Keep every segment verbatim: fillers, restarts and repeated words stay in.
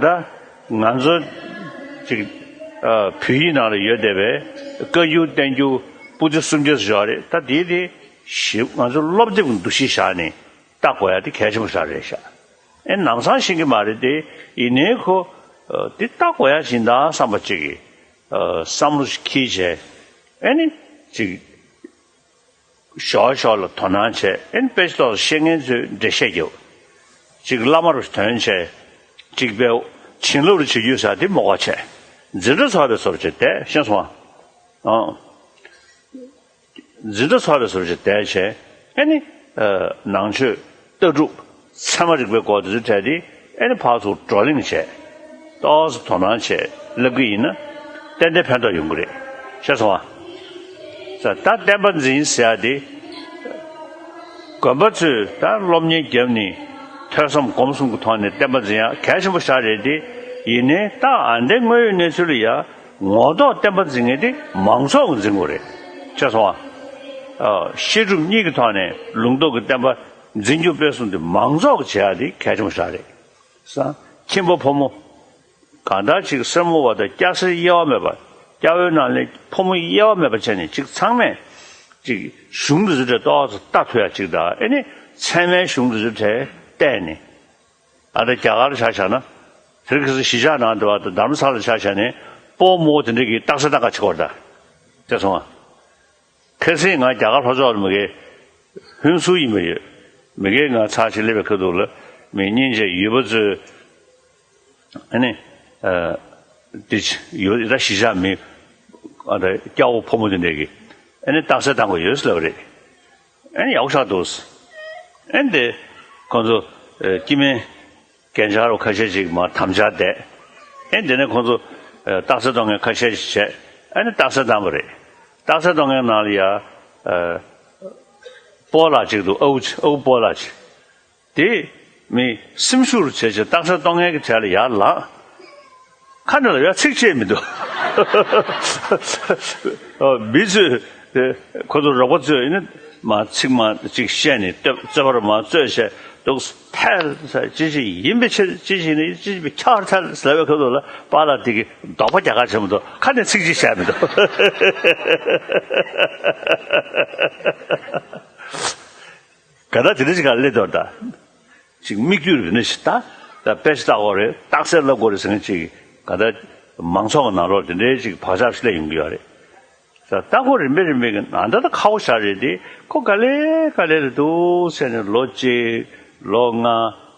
ད་ང་ཚོ་ཅིག་ཨ་བོད་ཡིག་ནང་ལ་ཡོད་བསྡད་པའི་བཀའ་འགྱུར་བསྟན་འགྱུར་པོ་ཏི་སུམ་བརྒྱ་ཙམ་ཡོད་རེད། ད་དེ་དེ་ཞིབ་ང་ཚོ་སློབ་དེབ་འདུ་ཤེས་བཞག་ནས་ལྟ་དགོས་ཡ་དེ་གལ་ཆེན་པོ་ཞིག་རེད་ཤག་ཨེ་ནམ་སང་ཤེས་ཀྱི་མ་རེད་དེ། ཡིན་ནའི་ཁོ་ཨ་དེ་ལྟ་དགོས་ཡ་ཞིག་འདུག་བསམ་པ་ཅིག་གི་ཨ་བསམ་བློ་ཞིག་འཁྱེར་བྱས། ཨེ་ནི་ཅིག་ཞོག་ཞོག་ལ་དོ་སྣང་བྱས། ཨེ་ནི་དཔེ་ཆ་ཐོག་ཤེས་མཁན་ཚོས་འགྲེལ་བཤད་རྒྱབ། ཅིག་བླ་མ་རུ་དོན་བྱས། ཅིག་དཔེ་བྱིན་རླབས་རུ་བྱེད་རྒྱུ་ཟེར་དེ་མོ་ག་བྱས། འཛིན་གྲྭ་ཚོགས་པའི་བཟོ་འདྲ་བྱས་བསྡད། ཤེས་སོང་ཨ། ཨང་། འཛིན་གྲྭ་ཚོགས་པའི་བཟོ་འདྲ་བྱས་བསྡད་བྱས། ཨེ་ནི་ཨ་ནང་ཆོས་ལྟ་གྲུབ་ཚད་མ་རིག་པའི་སྐོར་དེ་ཚོ་བྲལ་ཏེ། ཨེ་ནི་ཕར་ཚུར་བགྲོ་གླེང་བྱས། ཏོག་ཙམ་དོ་སྣང་བྱས་བསླབ་ཀྱི་ཡིན་ན་ཏན་ཏན་ཕན་ཐོགས་ཡོང་གི་རེད། ཤེས་སོང་ཨ། ད་ད་བསྟན་པ་འཛིན་ཟེར་ཡ་དེ་དགོན་པ་ཚོས་ད་སློབ་གཉེར་བརྒྱབ་ནས་ཐོས་བསམ་སྒོམ་གསུམ་གྱི་ཐོག་ནས་བསྟན་པ་འཛིན་ཡ་གལ་ཆེན་པོ་ཞིག་རེད་དེ། ཡིན་ནའི་ད་ཨ་འདྲའི་དངོས་ཡོད་གནས་ཚུལ་ལ་ཡ་ངོ་ཐོག་བསྟན་པ་འཛིན་མཁན་དེ་མང་ཚོགས་ཀྱིས་འཛིན་དགོས་རེད། ཤེས་སོང་ཨ། ཨ་བཤད་སྒྲུབ་གཉིས་ཀྱི་ཐོག་ནས་ལུང་རྟོགས་ཀྱི་བསྟན་པ་འཛིན་སྐྱོང་སྤེལ་གསུམ་དེ་མང་ཚོགས་ཀྱིས་བྱེད་ཡ་དེ་གལ་ཆེན་པོ་ཞིག་རེད། སང་ཁྱིམ་པ་ཕོ་མོ་གང་ལྟར་ཅིག་སེར་མོ་བ་དང་སྐྱ་སེར་དབྱེ་བ་མེད་པ། སྐྱ་བོའི་ནང་ལས་ཕོ་མོ་དབྱེ་བ་མེད་པ་བྱས་ནས་ཅིག་ཚང་མས་ཅིག་གཞུང་འདི་ཚོ་གྲས་ཏོག་ཙམ་ལྟ་ཐུབ་ཡ་ཅིག་དང་། ཨེ་ནི་ཚད་མའི་གཞུང་འདི་ཚོ་གྲས་བལྟས་ནས། ཨ་ད་རྒྱ་གར་ཆ་བཞག་ན། དེ་རིང་ཁ་སང་གཞིས་ཆགས་ནང་དུ་བ་དང་རྡ་རམ་ས་ལ་ཆ་བཞག་ནས་སྤོ་རྨོ་དེ་འདྲ་གི་རྟགས་གསལ་བཏང་ག་བྱེད་དགོས་རེད་ད། ཤེས་སོང་ཨ། ཁ་སང་ང་རྒྱ་གར་ལྷོ་ཕྱོགས་ལ་མི་གའི་ཧུན་སུར་ཡིན་པ་ཡོད། མི་གའི་ང་ཚར་ཞིག་སླེབས་པའི་ཁ་ཐུག་ལ་མི་སྙིང་རྗེ་ཡོད་པ་ཚོས། ཨ་ནི་ཨ་དེ་ཡོད་ད་གཞིས་ཆགས་མི་ཨ་ད་སྐྱ་བོ་ཕོ་མོ་དེ་འདྲ་གི་ཨ་ནི་རྟགས་གསལ་བཏང་དགོས་ཡོད་ཟེར་ལབ་པ་རེད། ཨ་ནི་ཡག་པོ་ཆགས་འདུག་ཨ་ནི་དེ་ཁོང་ཚོ་ཨ་སྐྱེ་དམན་རྒན་ཆགས་རོ་ཁ་ཤས་ཅིག་མར་དམ་བཅའ་བསྡད། ཨ་ནི་དེ་ནས་ཁོང་ཚོ་ཨ་རྟགས་གསལ་གཏོང་མཁན་ཁ་ཤས་ཅིག་བྱས། ཨ་ནི་རྟགས་གསལ་བཏང་པ་རེད། རྟགས་གསལ་གཏོང་མཁན་ནང་ལ་ཡ་ཨ་སྤོ་ལགས་ཅིག་འདུག་ཨའུ་ཅིག་ཨའུ་སྤོ་ལགས་ཅིག་དེ་མི་སེམས་ཤུགས་རུ་བྱས་བྱས་རྟགས་གསལ་གཏོང་མཁན་གྱི་གྲས་ལ་ཡར་ལངས། ཁ་འདྲ་ལ་ཡ་ཚིག་བཅད་མི་འདུག་ཨ་མི་ཚོས་དེ་ཁོ་ཚོ་རོགས་པ་ཚོས་ཡིན་ན་མ་ཚིག་མ་ཅིག་བཤད་ནས་རྩོད་པ་རུ་མ་རྩོད་བྱས་འདུག་ཐལ་ཟེར་ཅི་ཞིག་ཡིན་པའི་ཕྱིར་ཅི་ཞིག་ནི་ཅི་ཞིག་པའི་ཁྱར་ཐལ་ཟེར་བའི་ཁ་ཐུག་ལ་པཱ་ལགས་དེ་གི་དོགས་པ་རྒྱག་ག་བྱེད་མི་འདུག་ཁ་ནས་ཚིག་གཅིག་བཤད་མི་འདུག་ག་ད་དེ་འདྲ་ཞིག་ག་སླེབས་འདུག་ད། ཅིག་མིག་ལྟོས་རེ་ནས་ཞིག་ད། ད་དཔེ་ཆ་ལྟ་དགོས་རེད། རྟགས་གསལ་ལབ་དགོས་རེད་ཟེར་མཁན་ཅིག་ག་ད་མང་ཚོགས་ཀྱི་ནང་ལོགས་དེ་འདྲའི་ཅིག་བག་ཆགས་ཤིག་སླེབས་ཡོང་གི་ཡོད་རེད། ད་ལྟ་ཁོ་རིམ་པས་རིམ་པས་ཀྱི་ནང་ད་ད་ཁག་པོ་ཞིག་རེད་དེ། ཁོ་ག་ལེ་ག་ལེ་རེད་འདུག་ཟེར་ནས་ལོ་གཅིག་ལོ་ལྔ་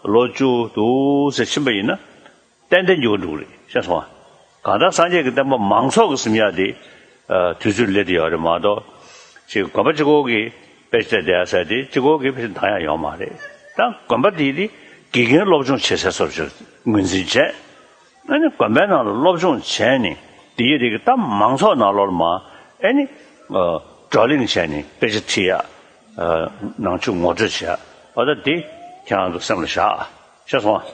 ལོ་བཅུ་འདུག་ཟེར་ཕྱིན་པ་ཡིན་ན། ཏན་ཏན་འགྱུར་བ་འགྲོ་གི་རེད། ཤེས་སོང་ང་། གང་ལྟར་སངས་རྒྱས་ཀྱི་བསྟན་པ་མང་ཚོགས་ཀྱིས་ཟིན་ཡག་དེ་ཨ་དུས་ཚོད་སླེབས་བསྡད་ཡོད་རེད་མ་གཏོགས། ཅིག་དགོན་པ་གཅིག་པོ་གིས་དཔེ་ཆ་བལྟས་བསྡད་ཡག་ཟེར་དེ་གཅིག་པོ་གིས་དཔེ་ཆ་འདང་ཡག་ཡོད་མ་རེད། ད་དགོན་པ་དེ་དེ་དགེ་རྒན་སློབ་སྦྱོང་བྱེད་སའི་བཟོ་འདྲ་ངོས་འཛིན་བྱས། ཨ་ནི་དགོན་པའི་ནང་ལ་སློབ་སྦྱོང་བྱས་ནས་དེ་ཡི་རིགས་ཀྱི་ད་མང་ཚོགས་ནང་ལོགས་ལ་མར་ཨ་ནི་ཨ་བགྲོ་གླེང་བྱས་ནས་དཔེ་ཆ་ཁྲིད་ཡག་ཨ་ནང་ཆོས་ངོ་སྤྲོད་བྱེད་ཡག་འོ་ད་དེ་ཁྱེད་རང་ཚོ་སེམས་ལ་བཞག་ཤེས་སོང་ང་།